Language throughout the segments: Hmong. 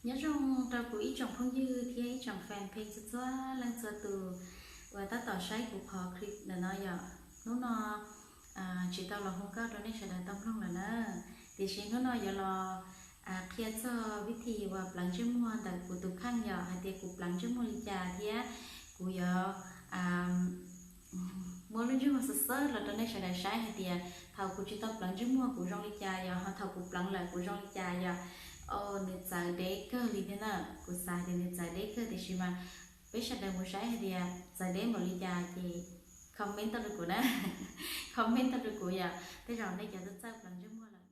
Nyob zoo rau kuv ib tsoom phooj ywg thiab ib tsoom fan page txhua txhua leej txhua tus uas tab tom saib kuv qhov clip ntawm no yom. Hnub no tsis tau los hu nkauj rau nej sawv daws tau mloog lawm na, tiam sis hnub no yuav los qhia txog vib thi uas pleev ntsej muag ntawm kuv tus kheej yom, hais tias kuv pleev ntsej muag li cas thiab kuv yuav muab lub ntsej muag xawb xawb los rau nej sawv daws saib hais tias thaum kuv tsis tau pleev ntsej muag kuv zoo li cas yom, ho thaum kuv pleev lawm kuv zoo li cas yom. Nws txawv deb kawg li thiab na, kuv xav tias nws txawv deb kawg tiam sis mas peb sawv daws mus saib hais tias txawv deb npaum li cas ces comment tuaj rau kuv na, comment tuaj rau kuv yom, tej zaum nej cov txawj txawj pleev ntsej muag lawm.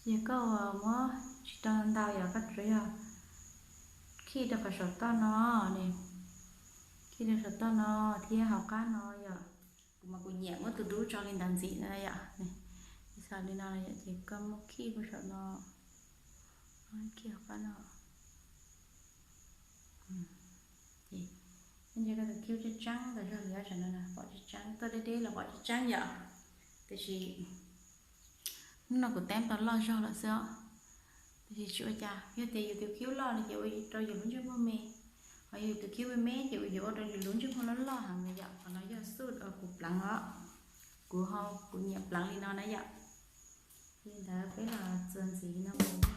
Ces koj muab tsis tau ntau yom, koj tsuas yog khij rau qhov saum toj no, khij rau saum toj no thiab hauv qab no yom. Kuv mas kuv nyiam muab tus dub tso li ntawd ntxiv na yom. Xav li no yom, ces koj muab khij rau saum no, khij hauv qab no. Ces ntshe koj tus khiv tseeb tseeb tas zog li, tam sim no pom tseeb tseeb, toj deb deb los pom tseeb tseeb yom. Tiam sis hnub no kuv teb tau loj zog lawm xwb os. Tiam sis tsis ua cas, yog tias yus tus khiv loj no ces ua rau yus lub ntsej muag me, ho yog yus tus khiv me me ces yuav ua rau yus lub ntsej muag loj loj heev li yom. Qhov no yog xub uas kuv pleev os, Kuv ho kuv nyiam pleev li no na yom. Li ntawd peb los txuas ntxiv no mus.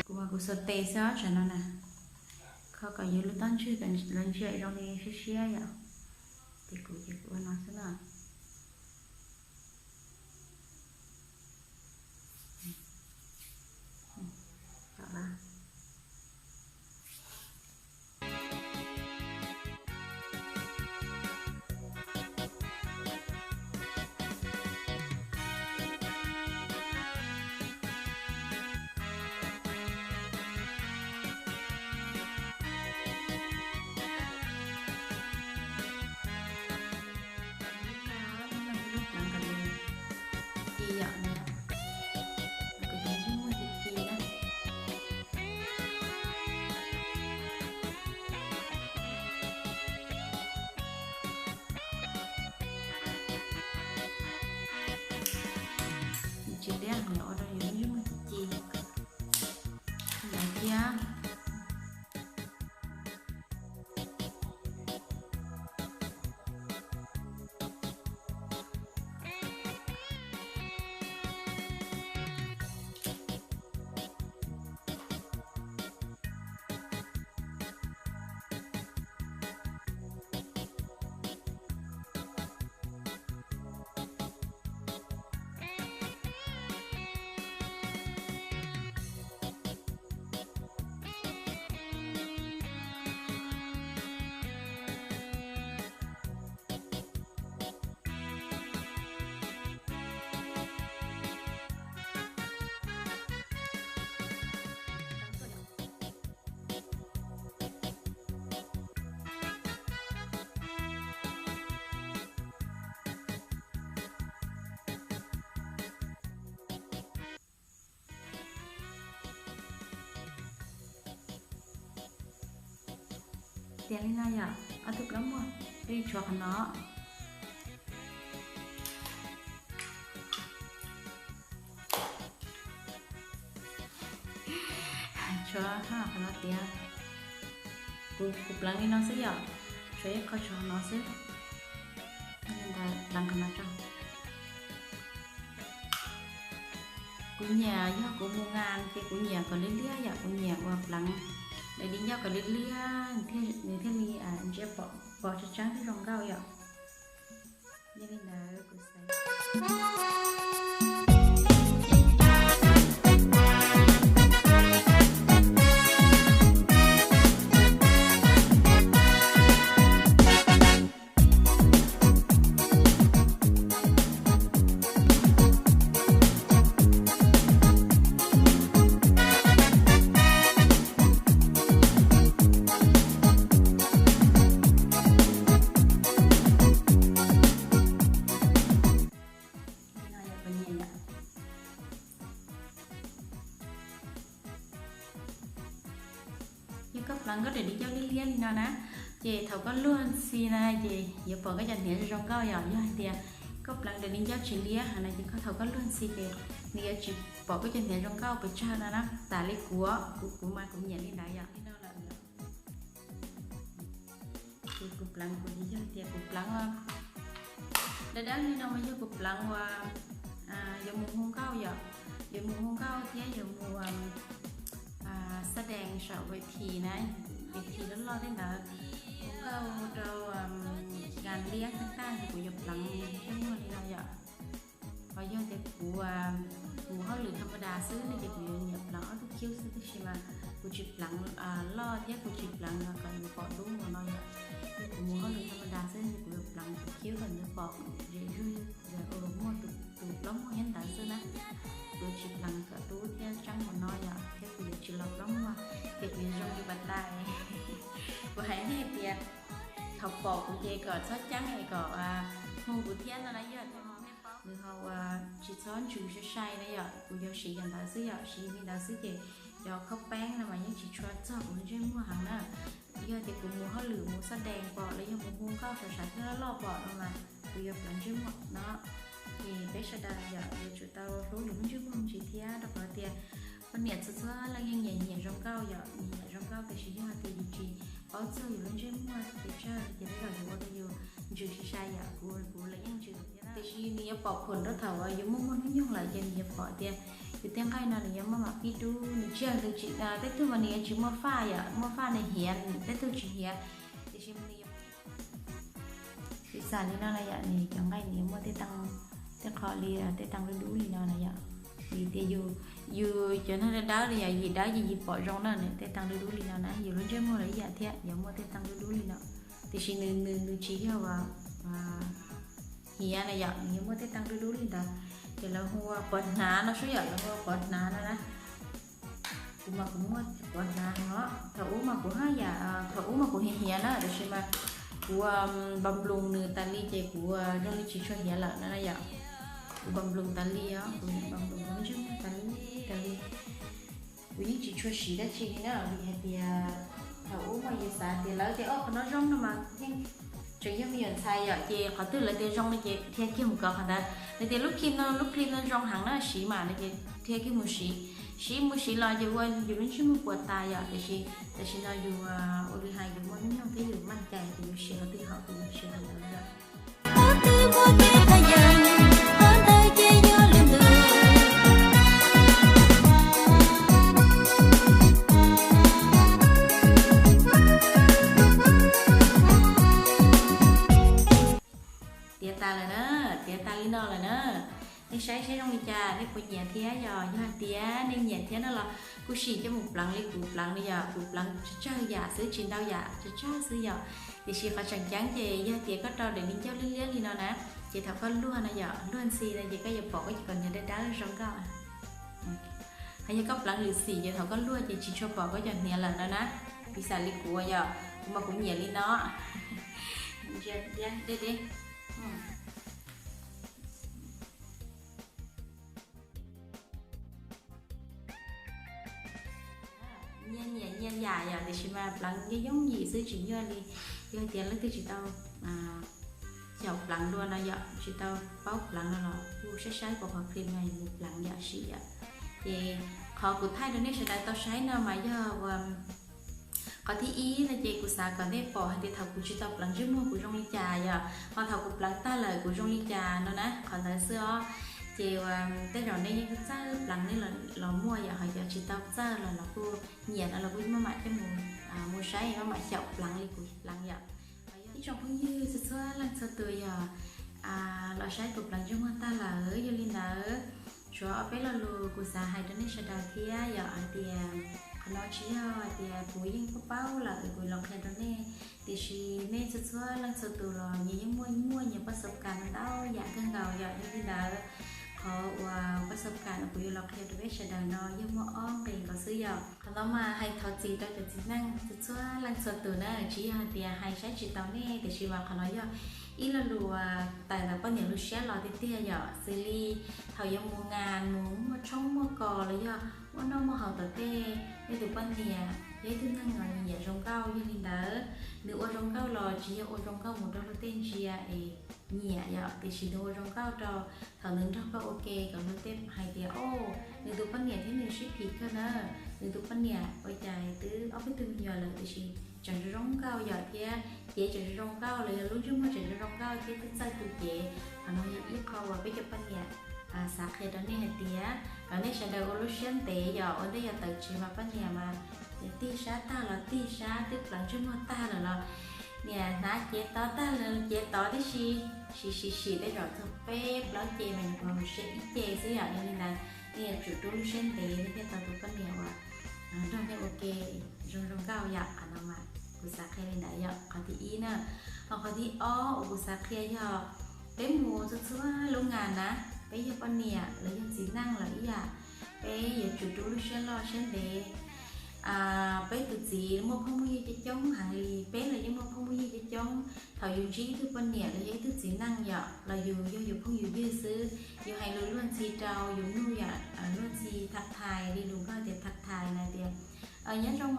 Kuv mas kuv xuas tes xwb os, tam no na. Kho kom yus lub toj ntswg kom lawv ntsia zoo li siab siab yom. Ces kuv ces kuv ua no xwb na. Ci yom, kom cov ntsej muag ci ci na. Tsis liab, ua rau yus ntsej muag ci ci. Yom thiab. Tiav li no yom, ob tug plaub muag, peb tshuav qhov no. Tshuav qhov no tiav. Kuv, kuv pleev li no xwb yom, tshuav ib qho tshuav qhov no xwb. Pleev qhov no tso. Kuv nyiam, yog kuv mus ngas ces kuv nyiam kom liab liab yom, kuv nyiam uas pleev daim di ncauj kom liab liab, nws thiaj li ntsia pom tseeb tseeb thiab zoo nkauj yom. Yog li ntawd kuv xav Nkauj daim di ncauj liab liab li no na, ces thaum koj luag ntxhi na ces yuav pom koj cov hniav zoo zoo nkauj yom. Yog hais tias koj pleev daim di ncauj tsis liab heev na ces koj thaum koj luag ntxhi ces nws yuav tsis pom koj cov hniav zoo nkauj pes tsawg no na. Tam li kuv, kuv, kuv mas kuv nyiam li ntawd yom. Li no lawm yom. Ces kuv pleev, kuv yog tias kuv pleev dawb dawb li no mas yog kuv pleev uas yuav mus hu nkauj yom, yuav mus hu nkauj thiab yuav mus xab dees saum ves this na, ves this loj loj tej ntawd, hu nkauj rau nkas liab tag tag ces kuv yuav pleev ntsej muag li no yom. Ho yog tias kuv, kuv mus hauj lwm tham ma das xwb no ces kuv yuav nyiam pleev ob tug cube xwb, tab sis mas kuv tsis pleev loj thiab kuv tsis pleev kom nws pom dub mus no yom. Yog kuv mus hauj lwm tham ma das xwb ces kuv yuav pleev tus cube kom nws pom zem zuag, muaj tus plaub muag nyob ntawd xwb na. Kuv tsis pleev kom dub thiab tseeb mus no yom, thiab kuv yuav tsis los plaub muag, ces kuv yuav zoo li pas tas. Kuv hais nej tias thaum pom kuv ces kom txhob ceeb es kom hu kuv thiab no na yom. Nws ho ua tsis txhob ntsws sai sai na yom, kuv yuav siv yam ntawd xwb yom, siv li ntawd xwb ces cov khob peeb no mas yeej tsis tshua txog kuv ntsej muag heev na. Yog tias kuv mus hauj lwm mus xab dees pom los yog mus hu nkauj sawv sawv thiab loj loj pom no mas kuv yuav pleev ntsej muag no. Ces peb sawv daws yom yuav tsum tau hlub yus lub ntsej muag ntsis thiab, rau qhov tias poj niam txhua txhua leej yeej nyiam nyiam zoo nkauj yom, nyiam nyiam zoo nkauj, tiam sis yog tias yus tsis paub txog yus lub ntsej muag pes tsawg ces tej zaum yuav ua rau yus ntsws sai sai yom. Kuv, kuv los yeej ntsws thiab, tiam sis nws yuav pom khuam rau thaum yus muaj muaj hnub nyoog lawm ces nws yuav pom tias yus tej nqaij no nws yuav maj mam pib dub, nws tsis yog, tej tug mas nws yuav tsis muaj faj yom, muaj faj nws hiav, tej tug tsis hiav, tiam sis nws yuav Piv xam li no na yom, nws cov nqaij nws yuav muaj tej, tej qho li tej tee dub dub li no na yom. Vim tias yus, yus cov neeg dawb dawb li yom, yim dawb ces yim pom zoo na, nws tej tee dub dub li no na, yus lub ntsej muag los ib yam thiab yuav muaj tej tee dub dub li no. Tiam sis nws, nws, nws tsis yog hiav na yom, nws yuav muaj tej tee dub dub li ntawd. Ces lawv hu ua pov hnav no sub yom, lawv hu ua pov hnav no na. Kuv mas kuv muaj pov hnav heev os, thaum ub mas kuv haj yam, thaum ub mas kuv hiav hiav na, tiam sis mas kuv npas nploos nws tas li ces kuv zoo li tsis tshua hiav lawm no na yom. Kuv npas nploos tas li os, kuv npas nploos kuv ntsej muag tas li, tas li. Kuv yeej tsis tshua siv dab tsi li na, vim hais tias thaum ub mas yus xav tias lawv tias o qhov no zoo no mas yeej tseem yog me nyuam ntxhais yom, ces qhov twg lawv tias zoo no ces dhia kiag mus kov qhov ntawd. Lawv tias lub cream no, lub cream no zoo heev na, siv mas no ces dhia kiag mus siv. Siv mus siv los ces ua yus lub ntsej muag puas tas yom, tiam sis tam sim no yus ua li hais yus muaj hnub nyoog thiab yus maj cai ces yus siv qhov twg haum ces yus siv qhov ntawd yom. Qhov twg muaj kev qab yees, qhov ntawd ces yuav lwm tus. Tiav tas lawm na, tiav tas li no lawm na. Nej saib saib zoo li cas, nej puas nyiam thiab yom? Yog hais tias nej nyiam thiab no los kuj sim coj mus pleev li kuv pleev li yom, kuv pleev tsawg tsawg yam xwb, tsis ntau yam, tsawg tsawg xwb yom. Tiam sis qhov tseem ceeb ces yog tias koj rau daim di ncauj liab liab li no na, ces thaum koj luag no yom, luag ntxhi no ces koj yuav pom koj cov hniav dawb dawb zoo nkauj. Hos yog koj pleev lwm xim ces thaum koj luag ces tsis tshua pom koj cov hniav lawm no na. Piv xam li kuv yom, kuv mas kuv nyiam li no. Ntsia deb deb. Nyias nyiam nyias yam yom, tiam sis mas pleev yooj yooj yim xwb tsis nyuaj li. Yog tias leej twg tsis tau xyaum pleev dua no yom, tsis tau paub pleev no los kuj saib saib puas qhov cream no yog mus pleev yom, sim yom. Ces qhov kuv thaij rau nej sawv daws tau saib no mas yog ua qhov thib ib no ces kuv xav kom nej pom hais tias thaum kuv tsis tau pleev ntsej muag kuv zoo li cas yom, ho thaum kuv pleev tag lawm kuv zoo li cas no na, qhov ntawd xwb os. Ces ua tej zaum nej yeej txawj pleev nej los muaj yom, ho cov tsis tau txawj los los kuj nyiam no los kuj maj mam coj mus, mus saib maj mam xyaum pleev li kuv pleev yom. Ib tsoom phooj ywg txhua txhua leej txhua tus yog los saib kuv pleev ntsej muag tag lawm, yog li ntawd tshuav ob peb lo lus kuv xav hais rau nej sawv daws thiab yom, hais tias qhov no tsis yog hais tias kuv yeej paub paub lawm kuv los qhia rau nej, tiam sis nej txhua txhua leej txhua tus los nyias yeej muaj muaj nyias paj xauv kas ntau yam kawg nkaus yom. Yog li ntawd qhov uas paj xauv kas no kuv yuav los qhia rau peb sawv daws no yog muaj ob nqe nkaus xwb yom. Qhov no mas hais thov txim rau cov txiv neej txhua txhua leej txhua tus na, tsis yog hais tias hais saib tsis taus nej, tiam sis mas qhov no yog ib lo lus tawm ntawm poj niam lub siab los tiag tiag yom, xws li thaum yuav mus ngas mus muaj tshoob muaj kos los yog muaj noj muaj haus tom tej, nej tus poj niam Yog ib tug neeg uas nyiam zoo nkauj, yog li ntawd nws ua zoo nkauj los tsis yog ua zoo nkauj mus rau luag tej ntsia es nyiam yom, tiam sis nws ua zoo nkauj rau thaum nws nrog koj ua ke kom luag tej hais tias, o, nws tus poj niam thiab nws sib phim kawg na, nws tus poj niam ua cas twb ob peb tug me nyuam lawm tiam sis tseem zoo zoo nkauj yom, thiab cev tseem zoo zoo nkauj los yog lub ntsej muag tseem zoo zoo nkauj thiab twb txawj tu cev. Qhov no yog ib qho uas peb cov poj niam xav qhia rau nej hais tias kom nej sawv daws ua lub siab ntev yom, ua ntej yuav tawm tsev mas poj niam mas tig sab tag los tig sab, twb plawv ntsej muag tag lawm los niam hnav cev tod tag lawm cev tod tib si, sim sim sim tej zaum txog peb plaub ce mas nyuam qhuav mus siab ib ce xwb yom. Yog li ntawd nej yuav tsum rub lub siab ntev nej thiaj tau tus poj niam uas nrog nej ua ke zoo zoo nkauj yom. Qhov no mas kuv xav qhia li ntawd yom, qhov thib ib na. Ho qhov thib ob uas kuv xav qhia yog peb mus txhua txhua lub ngas na, peb yog poj niam los yog txiv neej los ib yam, peb yuav tsum rub lub siab loj siab ntev. Peb tus txiv muaj phooj muaj ywg coob coob heev li, peb los yeej muaj phooj muaj ywg coob coob. Thaum yus ntsib ib tug poj niam los yog ib tug txiv neej yom, los yus yog yus phooj yus ywg xwb, yus hais lus luag ntxhi rau, yus nug yam luag ntxhi tham thais li lus Nplog tias tham thais na tias nyob zoo,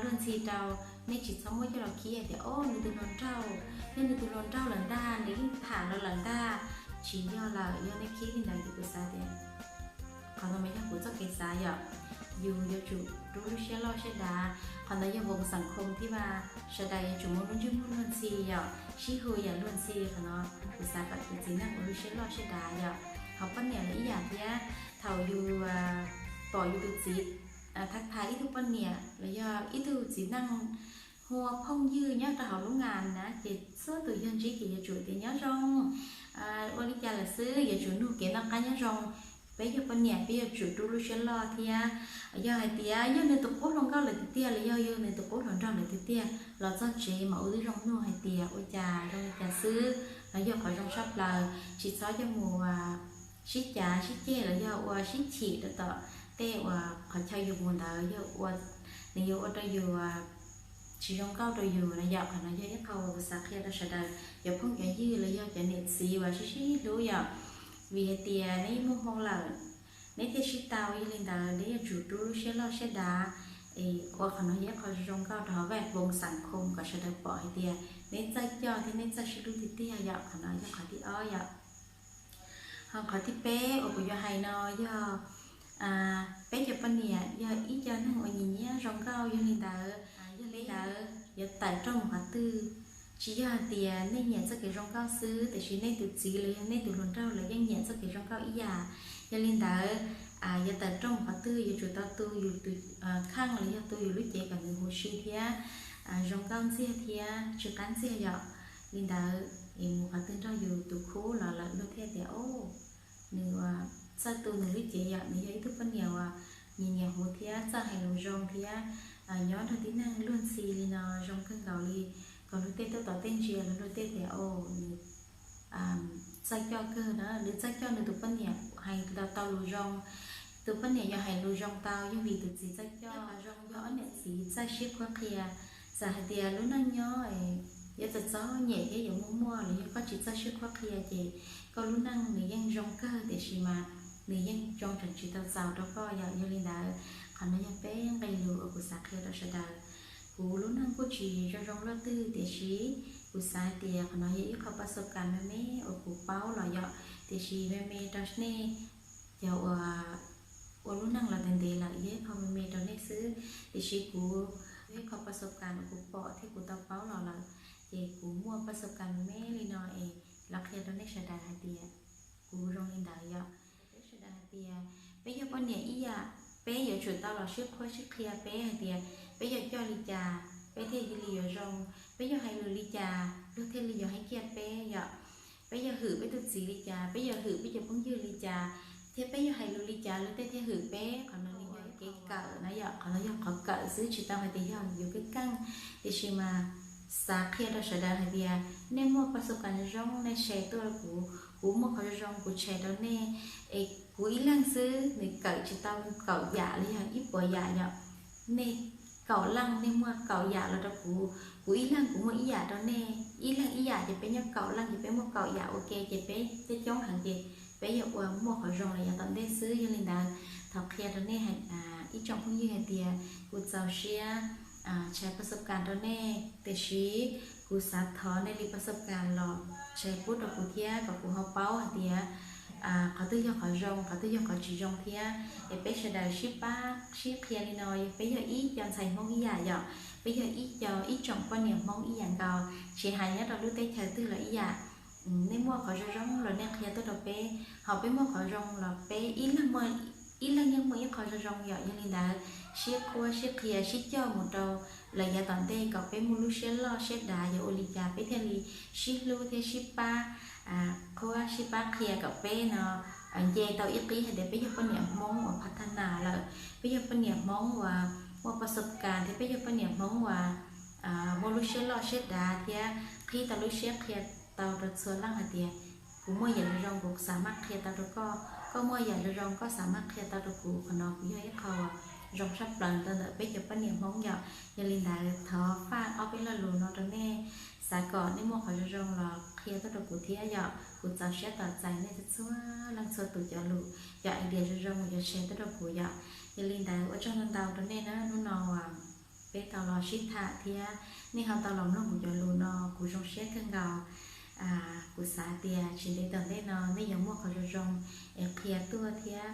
luag ntxhi rau, nej tsis txhob muab coj los khib hais tias o nws tus hluas nraug, yog nws tus hluas nraug lawm ntag, nws yeej tham los lawm ntag. Tsis yog lawm, yog nej khib li ntawd ces kuv xav tias qhov no mas yog kuv txoj kev xav yom. Yus yuav tsum rub lub siab loj siab dav, qhov ntawd yog voo xam khoo thiab mas sawv daws yuav tsum muaj lub ntsej muag luag ntxhi yom, sib hu yam luag ntxhi. Qhov no kuv xav kom tus txiv neej ua lub siab loj siab dav yom. Ho poj niam los ib yam thiab, thaum yus pom yus tus txiv tham thais ib tug poj niam los yog ib tug txiv neej hu ua phooj ywg nyob rau hauv lub ngas na ces txhua tus yog ntsib ces yuav tsum tias nyob zoo, ua li cas lawm xwb, yuav tsum nug kev noj qab nyob zoo. Peb yog poj niam peb yuav tsum rub lub siab loj thiab. Yog hais tias yog nws tus qub hluas nkauj lawm tiag tiag los yog yog nws tus qub hluas nraug lawm tiag tiag los txog tsev mas ua tib zoo nug hais tias ua cas zoo li cas xwb, los yog qhov zoo tshaj plaws, tsis txhob coj mus sib cav sib ceg los yog ua sib chim rau tom tej uas qhov chaw yus mus ntawd yog ua, nws yuav ua rau yus tsis zoo nkauj rau yus na yom. Qhov no yog ib qho uas kuv xav qhia rau sawv daws cov phooj cov ywg los yog cov niam txiv uas sib sib hlub yom. Vim hais tias neb muaj hmoo lawm, neb thiaj sib tau, yog li ntawd neb yuav tsum rub lub siab loj siab dav. Es ua qhov no yog ib qho zoo nkauj rau hauv vaj voo xam khoo kom sawv daws pom hais tias neb txawj coj thiab neb txawj sib hlub tiag tiag yom. Qhov no yog qhov thib ob yom. Ho qhov thib peb uas kuv yuav hais no yog peb cov poj niam yog ib co neeg uas nyiam nyiam zoo nkauj, yog li ntawd, yog li ntawd yuav tawm rooj mus qhov twg, tsis yog hais tias nej nyiam txoj kev zoo nkauj xwb, tiam sis nej tus txiv los yog nej tus hluas nraug los yeej nyiam txoj kev zoo nkauj ib yam. Yog li ntawd, yuav tawm rooj mus qhov twg yuav tsum tau tu yus tus kheej los yog tu yus lub cev kom nws huv si thiab zoo nkauj ntxiag thiab tsw qab ntxiag yom. Li ntawd es mus qhov twg nrog yus tus khub los lawm luag thiaj tias o, nws txawj tu nws lub cev yom, nws yog ib tug poj niam uas nyiam nyiam huv thiab txawj hais lus zoo thiab nyob nrog tib neeg luag ntxhi li no zoo kawg nkaus li. Kom luag tej tuaj tom tej ntsia los luag tej tias o, nws txawj coj kawg na, nws txawj coj nws tus poj niam hais tau lus zoo. Tus poj niam yog hais lus zoo tau yog vim tus txiv txawj coj. Qhov zoo yog ob niam txiv txawj sib qhuab qhia. Txawm hais tias lub neej nyob yuav txom txom nyem thiab yuav muaj muaj los yog koj tsis txawj sib qhuab qhia ces koj lub neej nws yeej zoo kawg tiam sis mas nws yeej zoo tseem tsis tau txaus rau koj yom. Yog li ntawd, qhov no yog peb nqe lus uas kuv xav qhia rau sawv daws. Kuv lub neej kuj tsis zoo zoo luaj twg tiam sis kuv xav hais tias qhov no yog ib qho pas xaus kas me me uas kuv paub los yom, tiam sis me me rau nej cov uas ua lub neej los ntev ntev lawm yog ib qho me me rau nej xwb. Tiam sis kuv yog ib qho pas xaus kas uas kuv pom thiab kuv tau paub los lawm, ces kuv muaj pas xaus kas me me li no es los qhia rau nej sawv daws hais tias kuv zoo li ntawd yom. Peb sawv daws hais tias peb yog poj niam ib yam, peb yuav tsum tau los sib qhuab sib qhia peb hais tias peb yuav coj li cas peb thiaj li yuav zoo, peb yuav hais lus li cas luag thiaj li yuav hais kiag peb yom. Peb yuav hwm peb tus txiv li cas, peb yuav hwm peb cov phooj ywg li cas, thiab peb yuav hais lus li cas luag tej thiaj hwm peb. Qhov no nws yog kev kawm na yom, qhov no yog qhov kawm xwb tsis tau hais tias yog yus keej keej. Tiam sis mas xav qhia rau sawv daws hais tias nej muaj pas xaus kas zoo, nej share tuaj rau kuv, kuv muaj qhov zoo kuv share rau nej. Es kuv ib leeg xwb nws kawm tsis tau kaum yam los yog ib puas yam yom. Nej kaum leej nej muaj kaum yam los rau kuv, kuv ib leeg kuv muaj ib yam rau nej, ib leeg ib yam ces peb nyob kaum leej ces peb muaj kaum yam ua ke ces peb coob coob heev ces peb yuav ua muaj qhov zoo los yav tom ntej xwb. Yog li ntawd, thov qhia rau nej ib tsoom phooj ywg hais tias kuv txaus siab tshais pas xab kas rau nej, tiam sis kuv xav thov nej li pas xab kas los tshais pub rau kuv thiab kom kuv ho paub hais tias qhov twg yog qhov zoo, qhov twg yog qhov tsis zoo thiab. Es peb sawv daws sib pab sib qhia li no, yog peb yog ib co ntxhais Hmoob ib yam yom, peb yog ib co ib tsoom poj niam Hmoob ib yam nkaus, tsis hais nyob rau lub teb chaws twg los ib yam. Nej muaj qhov zoo zoo los nej qhia tuaj rau peb, ho peb muaj qhov zoo los peb ib leeg yeej muaj ib qho zoo zoo yom. Yog li ntawd, sib qhuab sib qhia sib coj mus rau lawm yav tom ntej kom peb muaj lub siab loj siab dav, yog ua li cas peb thiaj li sib hlub thiab sib pab qhuab sib pab qhia kom peb no nce tau ib qib hais tias peb yog poj niam Hmoob uas phav thab nas lawm, peb yog poj niam Hmoob uas muaj pas xab kas thiab peb yog poj niam Hmoob uas muaj lub siab loj siab dav thiab qhib tau lub siab qhia tau rau txhua leej hais tias kuv muaj yam zoo zoo kuv xav maj qhia tau rau koj, koj muaj yam zoo zoo koj xav maj qhia tau rau kuv. Qhov no kuv yog ib qho uas zoo tshaj plaws rau ntawm peb cov poj niam Hmoob yom. Yog li ntawd thov faj ob peb lo lus no rau nej, xav kom nej muaj qhov zoo zoo los qhia tuaj rau kuv thiab yom. Kuv txaus siab tos txais nej txhua leej txhua tus cov lus, cov idea zoo zoo uas yuav share tuaj rau kuv yom. Yog li ntawd ua tsaug ntau ntau rau nej na, hnub no uas peb tau los sib tham thiab nej ho tau los mloog kuv cov lus no kuv zoo siab kawg nkaus. Kuv xav tias tsis ntev tom ntej no nej yuav muaj qhov zoo zoo es qhia tuaj thiab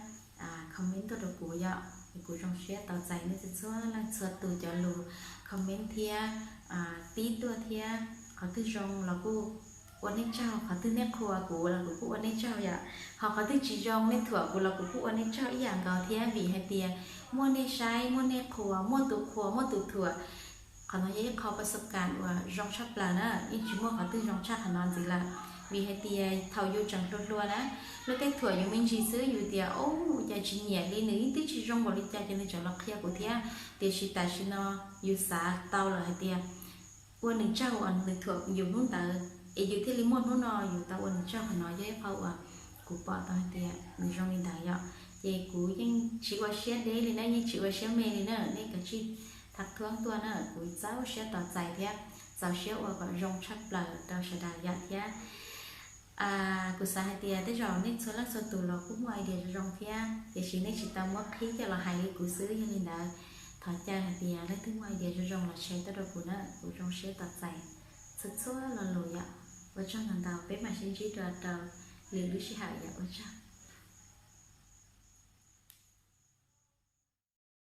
comment tuaj rau kuv yom. Es kuv zoo siab tos txais nej txhua leej txhua tus cov lus comment thiab tib tuaj thiab, qhov twg zoo los kuj ua nej tsaug, qhov twg nej qhuas kuv los kuv kuj ua nej tsaug yom, ho qhov twg tsis zoo nej thuam kuv los kuv kuj ua nej tsaug ib yam nkaus thiab. Vim hais tias muaj nej saib, muaj nej qhuas, muaj tus qhuas muaj tus thuam, qhov no yog ib qho pas xab kas uas zoo tshaj plaws na, yeej tsis muaj qhov twg zoo tshaj qhov no ntxiv lawm. Vim hais tias thaum yus tseem hluas hluas na, luag tej thuam yus me ntsis xwb yus tias, ua cas tsis nyiam li, nws yeej twb tsis zoo npaum li cas ces nws tseem los qhia kuv thiab. Tiam sis tam sim no yus xav tau lawm hais tias ua nws tsaug uas nws thuam yus hnub ntawd es yus thiaj li muaj hnub no, yus tau ua nws tsaug. Qhov no yog ib qho uas kuv pom tau hais tias nws zoo li ntawd yom. Ces kuv yeej tsis ua siab deb li na, yeej tsis ua siab me li na, nej kav tsij tham thuab tuaj na, kuv txaus siab tos txais thiab txaus siab ua kom zoo tshaj plaws rau sawv daws yom thiab. Kuv xav hais tias tej zaum nej txhua leej txhua tus los kuj muaj idea zoo zoo thiab, tiam sis nej tsis tau muab qhib coj los hais li kuv xwb. Yog li ntawd, thov caw hais tias leej twg muaj idea zoo zoo los share tuaj rau kuv na, kuv zoo siab tos txais txhua txhua lo lus yom. Ua tsaug ntau ntau, peb mam sib ntsib dua rau lwm lub sij hawm yom, ua tsaug.